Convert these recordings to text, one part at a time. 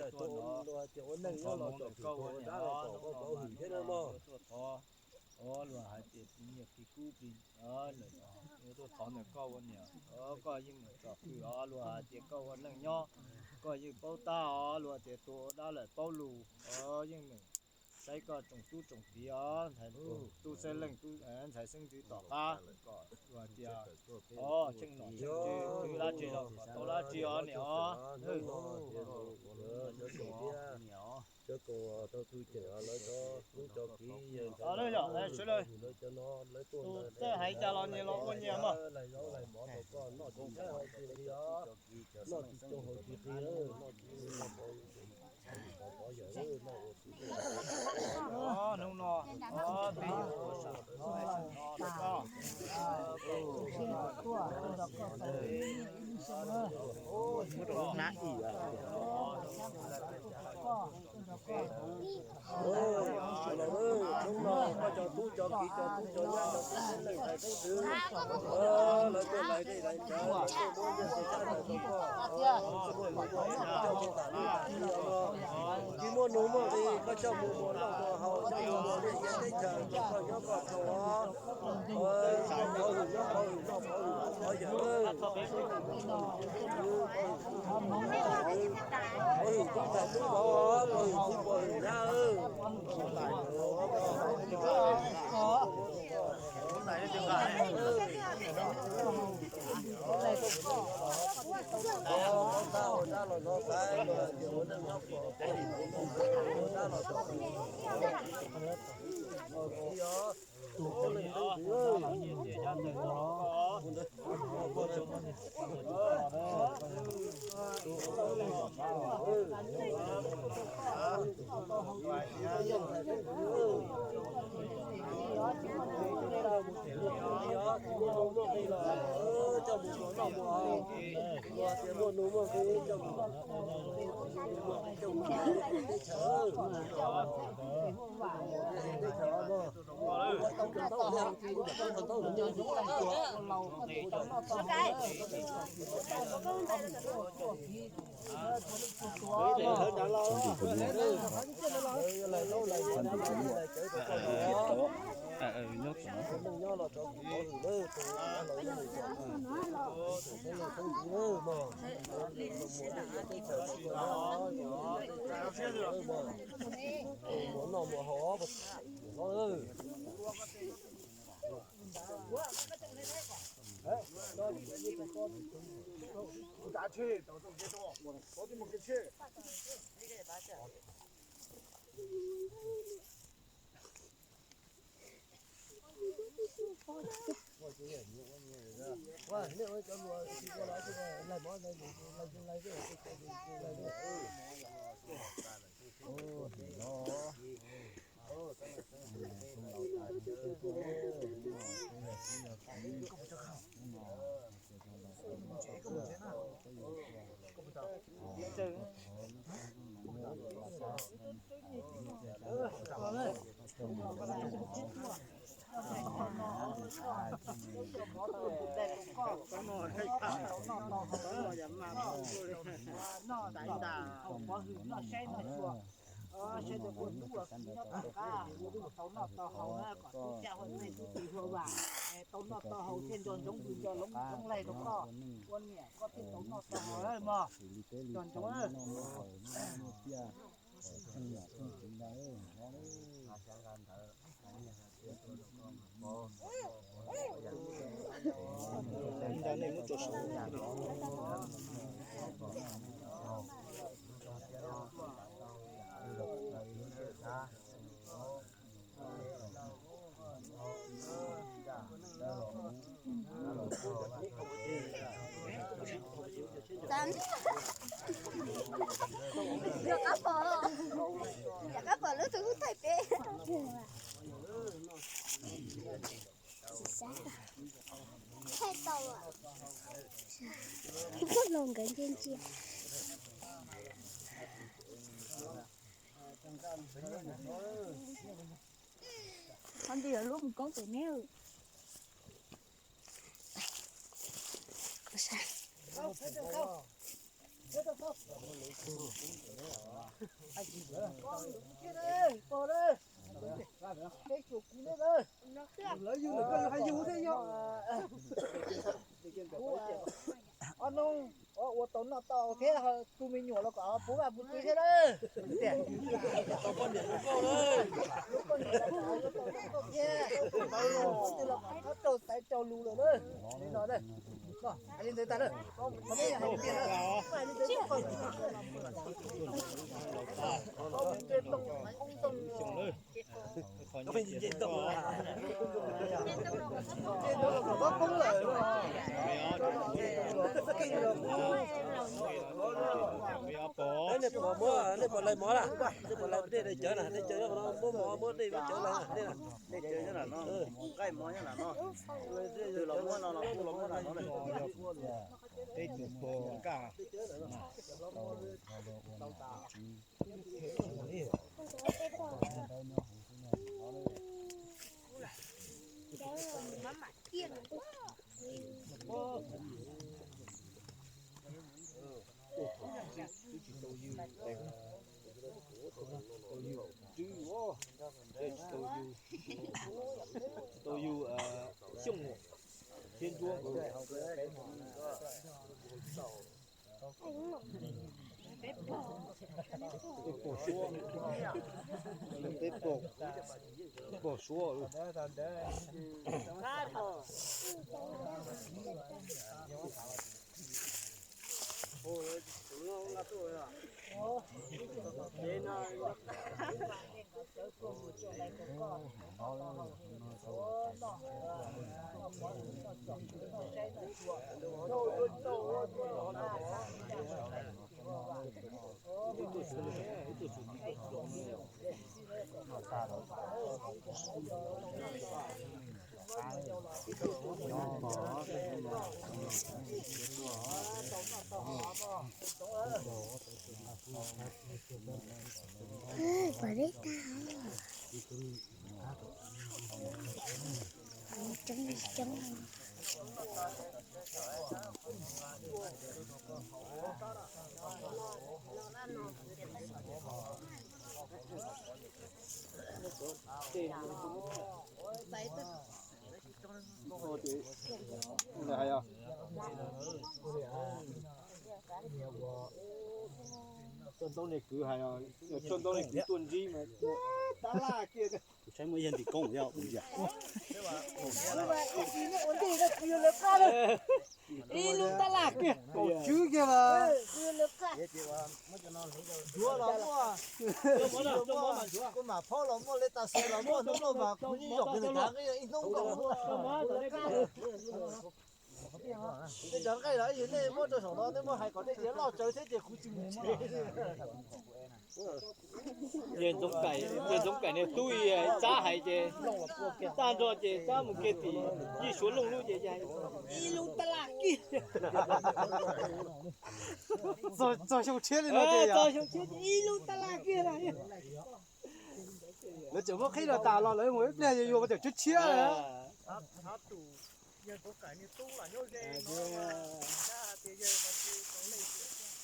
yawm tuaj nrog, tuaj thov hmoov ntawm koj ua niam os, hnub no yuav tuaj thov, o, luag hais tias plig nyiaj plig kub plig, yuav tuaj thov ntawm koj ua niam, o, koj yeej meem tsom kwm os, luag hais tias koj ua neej nyob, koj yeej paub tab os, luag tias tus ua dab lawm paub lus, o, yeej meem saib koj tsoom tub tsoom kiv os, ntxhais tub xeeb leej, ntxhais xeeb ntxwv tom qab, luag tias, o, tsheej nom tsheej tswv, twv dab tsi los kom tau dab tsi os niam os. Cov koom tau txuj ceem lawv cov tub cov kiv, yog lawv cov no lawv tuaj, tus txawj hais cas los nyias los ua nyias mog. Laig zaub laig mov rau koj noj tsis tshaib hauv tsis qis os, noj tsis tsau hauv tsis qis, noj tsis tsau hauv tsis qis. Hnub no, o, tej yawg tuaj sam no rau koj. Hnub no koj cov tub cov kiv, cov tub cov nyab, cov tub xeeb leej ntxhais xeeb ntxwv, lawv tuaj lais dej lais cawv, lawv tuaj muab nyiaj txiag txhab ntawv rau koj. Koj coj mus tas li tas li os, tsis muaj nus muaj nqis, koj coj mus muas noj muas haus, coj mus muas liaj ia teb chaws, koj nyob koj tsaug os. Noj qhov hwm, noj qhov hwm, noj qhov hwm, noj qhov hwm, noj qhov hwm, noj qhov hwm, Noj tau pov hwm noj saib noj xyuas, saib tus ua ntub ua kiv nyob tom qab, tau noj tau haus na, kom tub caj huaj ntxhais tub tij huaj vam, tau noj tau haus thiaj nco ntsoov tus nco loob ntxoov laig rau koj, ua niam koj thiaj tau noj tau haus mog, nco ntsoov. Yog qab pom, yog qab pom lub tus thaij peb. Thaij tau, koj los nkawd ntsia ntsia. Qhov ntawd yog lub mus koob pem neb. Lawv yug lawm koj yug hais yug thiab yog. Ob noo ua tau noj tau thiab, tus me nyuam los kom puv vaj puv tsev thiab lawm. Lub poj niam los kom ua tau zoo nkauj thiab, tus twg los kom txhob raug tais raug lus lawm na. Li no na, hais li ntawd tag na. Qhov peb yog hais tiag na, hais li ntawd tsis pom. Nce too, nce too, nce too los kom poob lawm. Nej puas muab, nej puas lais mov lawm? Nej puas lais dej dai cawv na? Dej cawv nyob qhov no, muab mov muab dej muab cawv lais na, dej na. Dej cawv nyob nram no, nqaij mov nyob nram no. Twg los muab no los kuj los muab nram no lawm. Peb tus puag nkaj. Tsis tau yug xyooj thiab nruab. Peb pom, peb pom suab. Pom dej tag. Coob coob. Txog ntaub niag kwv hais, txog ntaub niag kwv tuaj ntsib mas tab laj kiag. Kuv saib muaj ib yag ntim koob yog ua yam. Ib lub tab laj kiag, kaum tswb kiag mas. Ntsuav los muaj, kuv mam phaub los muaj, le tas xis los muaj, hnub no mas kuv yeej zaum kiag nws kav nqaij ib hnub nkaus. Tej cov nqaij los yog nej muab rau saum no, nej muab hais kom dej tias loj tsawv thiab ces kuv tsis mus tsev. Yawg Ntxoov Kaim niag tub Tsab hais ces, tag nrho ces Tsab mus kiag tim Yij Suav Looj lub ces ib lub tab laj kiag. Txog xyoo tshiab li no ces, txog xyoo tshiab ces ib lub tab laj kiag na. Lawv tseem muab qhib los tas los lawv mus ib pliag yuav yuav tseem tshiab tshiab.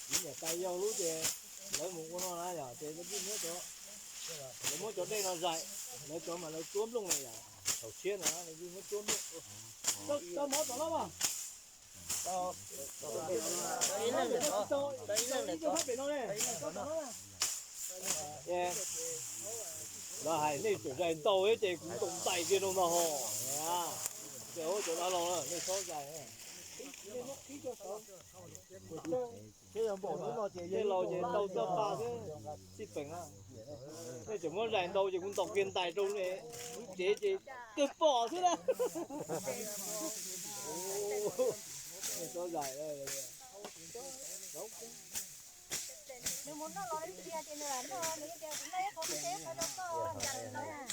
Niam tais yau lub ces lawv mus ua no na yom, ces lawv muab cov dej no zais, lawv cov mas lawv cuab nplooj na yom, thaum tshiab no lawv muab cuab nplooj. Tau mov tom no mas. Lawv hais nej tseem zais ntau ces kuv ntaus ntais kiag rau ntag hos. Ces ua cov no los nej txhob zais. Tej laus ces ntau txoj pa xwb, xij peem na. Nej tseem muab zais ntau ces kuv ntaus kiag ntais rau nej lub tsev ces kawg pom xwb na. Nej txhob zais.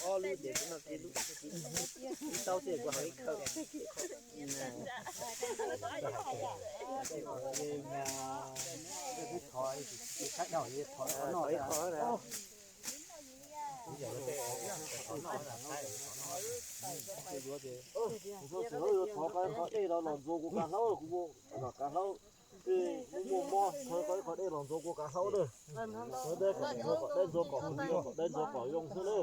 Ob lub ces kuv noj ib lub, ib taub xwb kuv haus ib khawb. Thov ib qho na. Kuv yuav ces, kuv yuav ces yuav thov koj ib qho dej los ntxuav kuv kav hlaub, kuv mus kav hlaub. Kuv muaj mob, thov koj ib qho dej los ntxuav kuv kav hlaub na. Thov dej kom ntxuav kom dej ntxuav kom ntxuav kom dej ntxuav kom zoo xwb na.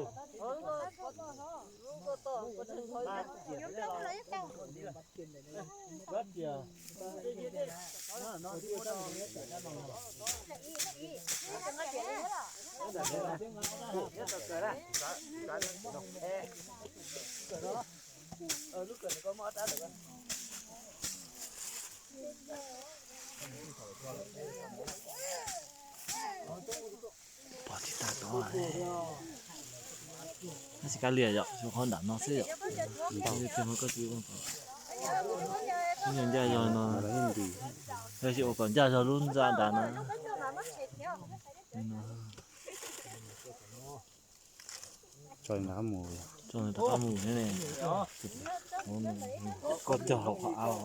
Pov tsis tas tod, tab sis kab lias yom, xyov qhov nram no xwb yom. Koj tsis, ncaj zog no, tab sis ua kom ncaj zog lub ntxa nrad na. Tso rov qab mus thiab ne. Koj cog hauv qhov av,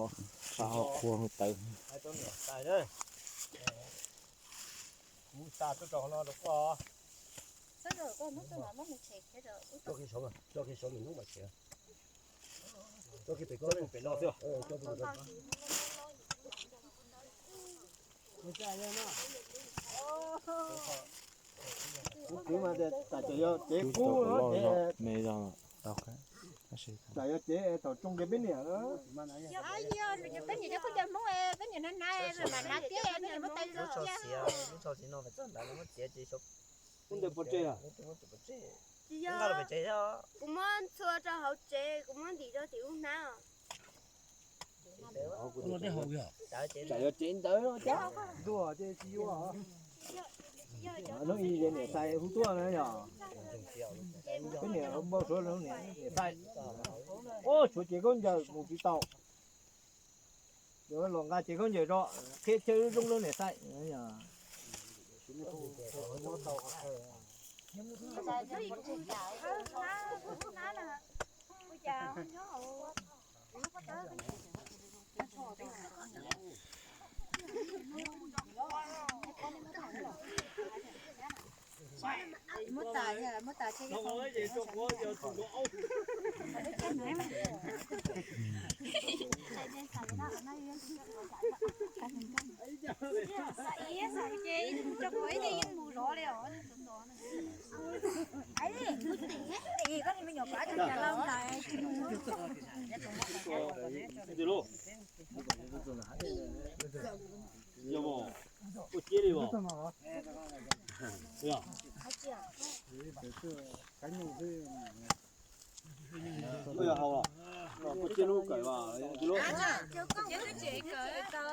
qhov qhua tawv. Kuv kwv mas tas cov yog cev kub no ces me zog. Tsam yog cev thaum tsoo kiag peb niam. Peb niam cov khaub ncaws Hmoob, peb niam hnav hnav mas hnav tiab, peb niam muab tais lub tso xiav, lub tso xiav no mas txog ntawd muab txiav ces xyov. Kuv ntes pov tseg. Kuv muab ntxhua rau hauv tsev, kuv muab ntim rau tim ub hnab. Tsam yog tsev ntawd no cas ntuag ces tsis yuav. Hnub ib niam tais hu tuaj na yog, peb niam npau suav niam tais, ub, tshuav cev khaub ncaws mus tsis tau. Yuav los nqa cev khaub ncaws rau, qhia chaw zoo rau niam tais.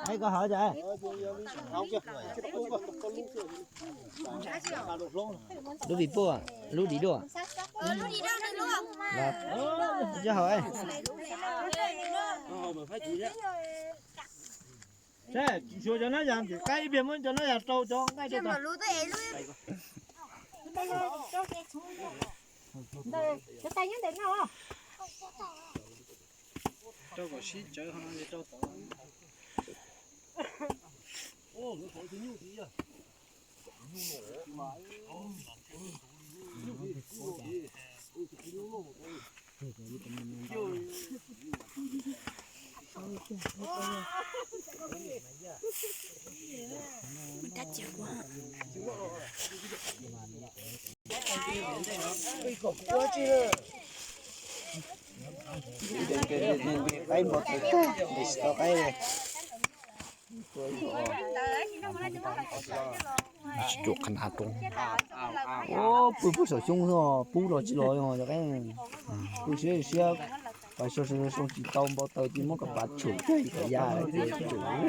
Hais koj hov cas. Lub vim puaj, lub dim duaj. Los, yog hov. Seb, suav cov nab yas ntim qaib ib pliag muab cov nab yas rau cov nqaij rau tod. Rau kom sib tsawv ho no rau tod. Tsis tsuam qhov na roob. Pw pub saum xyoob xwb, pub los tsis los cov qeeb. Pw siab siab, pais soo soo tsis tau npau taws ces muab kom pav tshum kom ya ces tsuam.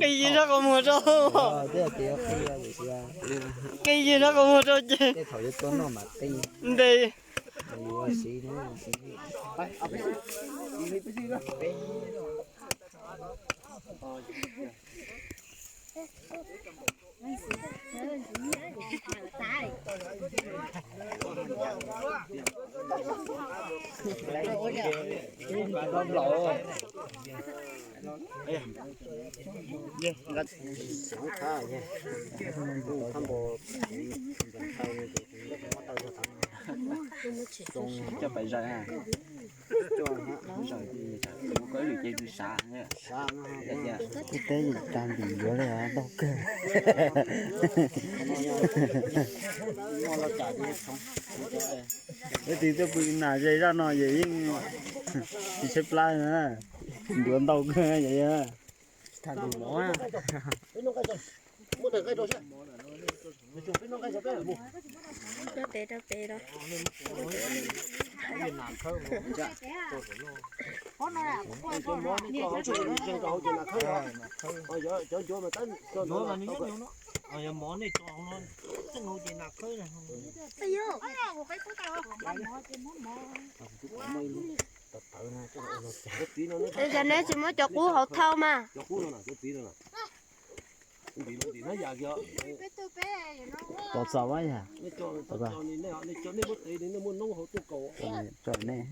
Qi yig sab qhov muag rau. Qi yig sab qhov muag rau ces ntes. Coj pais zaws, zaws mus koj ib lwm ces sav. Ib teb yim tag ntim yuav li tau kawg. Ib tug tuaj pw nas ze zaj no yog yeej tsis tshaib plab na, ntuav ntau kawg. Tham tus mov. Cov neb tsis muab cov qub hauv thauj mas. Tos txaus mas yog. Tso nej.